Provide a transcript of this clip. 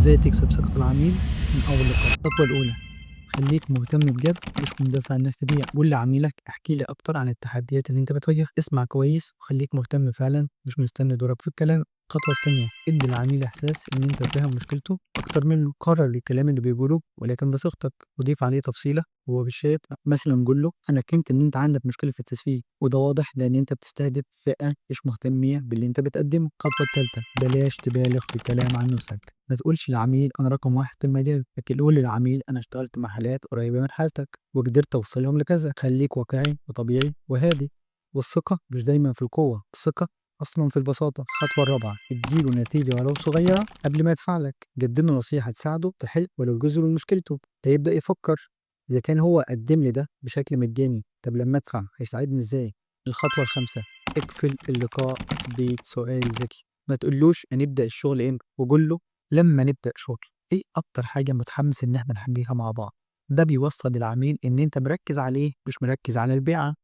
إزاي تكسب ثقة العميل من أول لقاء. الخطوة الأولى، خليك مهتم بجد مش مندفع إنك تبيع. قول لعميلك احكي لي أكتر عن التحديات اللي أنت بتواجهها. اسمع كويس وخليك مهتم فعلا، مش مستني دورك في الكلام. الخطوة التانية، ادي العميل إحساس إن أنت فاهم مشكلته أكتر منه. كرر الكلام اللي بيقوله ولكن بصيغتك، وضيف عليه تفصيلة هو مش شايفها. مثلا قول له أنا فهمت إن أنت عندك مشكلة في التسويق، وده واضح لأن أنت بتستهدف فئة مش مهتمية باللي أنت بتقدمه. الخطوة التالتة، بلاش تبالغ في الكلام عن نفسك. ما تقولش للعميل أنا رقم واحد في المجال، لكن قول للعميل أنا اشتغلت مع حالات قريبة من حالتك وقدرت أوصلهم لكذا. خليك واقعي وطبيعي وهادي. والثقة مش دايما في القوة، الثقة أصلا في البساطة. الخطوة الرابعة، اديله نتيجة ولو صغيرة قبل ما يدفع لك. قدم له نصيحة تساعده تحل ولو جزء من مشكلته. فيبدأ يفكر إذا كان هو قدم لي ده بشكل مجاني، طب لما أدفع هيساعدني إزاي؟ الخطوة الخامسة، اقفل اللقاء بسؤال ذكي. ما تقولوش هنبدأ الشغل امتى، وقول له لما نبدأ شغل ايه اكتر حاجة متحمس ان احنا نحققها مع بعض. ده بيوصل للعميل ان انت مركز عليه مش مركز على البيعة.